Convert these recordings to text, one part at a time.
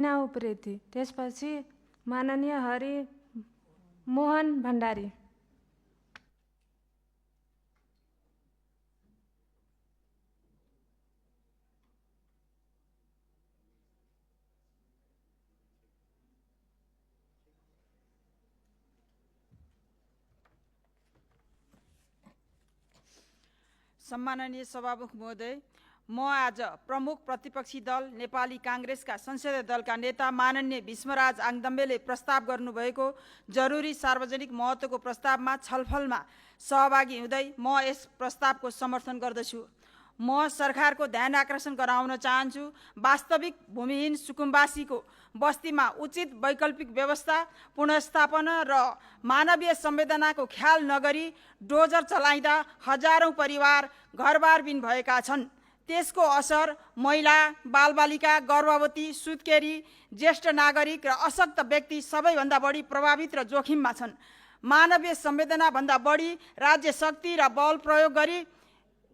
ना उप्रेती। त्यसपछि माननीय हरि मोहन भण्डारी। सम्माननीय सभामुख महोदय, म आज प्रमुख प्रतिपक्षी दल नेपाली कांग्रेसका संसदीय दलका नेता माननीय भीष्मराज आङदम्बेले प्रस्ताव गर्नुभएको जरुरी सार्वजनिक महत्त्वको प्रस्तावमा छलफलमा सहभागी हुँदै म यस प्रस्तावको समर्थन गर्दछु। म सरकारको ध्यान आकर्षण गराउन चाहन्छु। वास्तविक भूमिहीन सुकुम्बासीको बस्तीमा उचित वैकल्पिक व्यवस्था, पुनर्स्थापना र मानवीय संवेदनाको ख्याल नगरी डोजर चलाइँदा हजारौं परिवार घरबारबिन भएका छन्। त्यसको असर महिला, बालबालिका, गर्भवती, सुत्केरी, ज्येष्ठ नागरिक र अशक्त व्यक्ति सबैभन्दा बढी प्रभावित र जोखिममा छन्। मानवीय संवेदनाभन्दा बढी राज्य शक्ति र बल प्रयोग गरी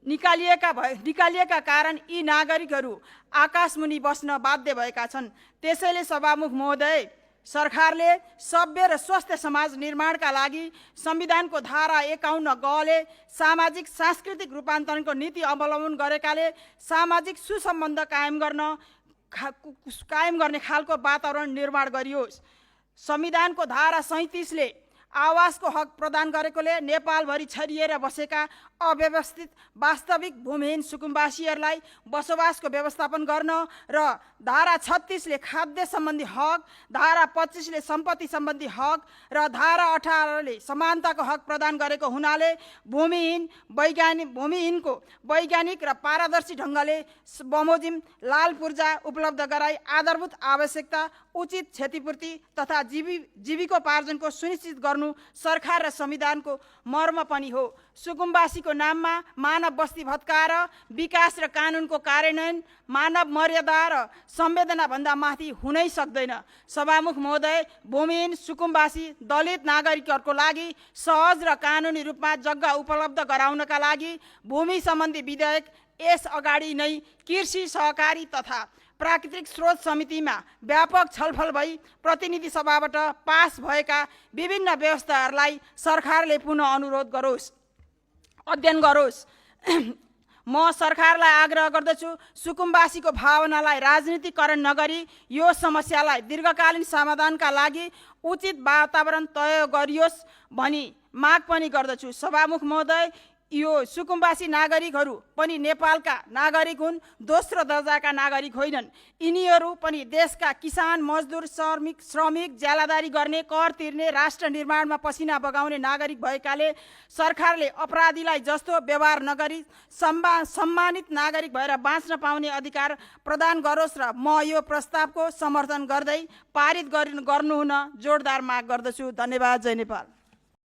निकालिएका कारण यी नागरिकहरू आकाशमुनि बस्न बाध्य भएका छन्। त्यसैले सभामुख महोदय, सरकारले सभ्य र स्वस्थ समाज निर्माणका लागि संविधानको धारा 51 गले सामाजिक सांस्कृतिक रूपान्तरणको नीति अवलम्बन गरेकाले सामाजिक सुसम्बन्ध कायम गर्ने खालको वातावरण निर्माण गरियोस्। संविधानको धारा 37 ले आवासको हक प्रदान गरेकोले नेपालभरि छरिएर बसेका अव्यवस्थित वास्तविक भूमिहीन सुकुम्बासीहरूलाई बसोबासको व्यवस्थापन गर्न र धारा 36 ले खाद्य सम्बन्धी हक, धारा 25 ले सम्पत्ति सम्बन्धी हक र धारा 18 ले समानताको हक प्रदान गरेको हुनाले भूमिहीनको वैज्ञानिक र पारदर्शी ढङ्गले बमोजिम लाल पूर्जा उपलब्ध गराई आधारभूत आवश्यकता, उचित क्षतिपूर्ति तथा जीविकोपार्जनको सुनिश्चित गर्नु सरकार र संविधानको मर्म पनि हो। सुकुम्बासीको नाममा मानव बस्ती भत्काएर विकास र कानुनको कार्यान्वयन मानव मर्यादा र संवेदना भन्दा माथि हुनै सक्दैन। सभामुख महोदय, भूमिहीन सुकुम्बासी दलित नागरिकहरूको लागि सहज र कानुनी रूपमा जग्गा उपलब्ध गराउनका लागि भूमि सम्बन्धी विधेयक यस अगाडि नै कृषि सहकारी तथा प्राकृतिक स्रोत समितिमा व्यापक छलफल भई प्रतिनिधि सभाबाट पास भएका विभिन्न व्यवस्थाहरूलाई सरकारले पुनः अध्ययन गरोस्। म सरकारलाई आग्रह गर्दछु, सुकुम्बासीको भावनालाई राजनीतिकरण नगरी यो समस्यालाई दीर्घकालीन समाधानका लागि उचित वातावरण तय गरियोस् भनी माग पनि गर्दछु। सभामुख महोदय, यो सुकुम्बासी नागरिकहरू पनि नेपालका नागरिक हुन्, दोस्रो दर्जाका नागरिक होइनन्। यिनीहरू पनि देशका किसान, मजदुर, श्रमिक, ज्यालादारी गर्ने, कर तिर्ने, राष्ट्र निर्माणमा पसिना बगाउने नागरिक भएकाले सरकारले अपराधीलाई जस्तो व्यवहार नगरी सम्मानित नागरिक भएर बाँच्न पाउने अधिकार प्रदान गरोस् र म यो प्रस्तावको समर्थन गर्दै पारित गर्नुहुन जोडदार माग गर्दछु। धन्यवाद। जय नेपाल।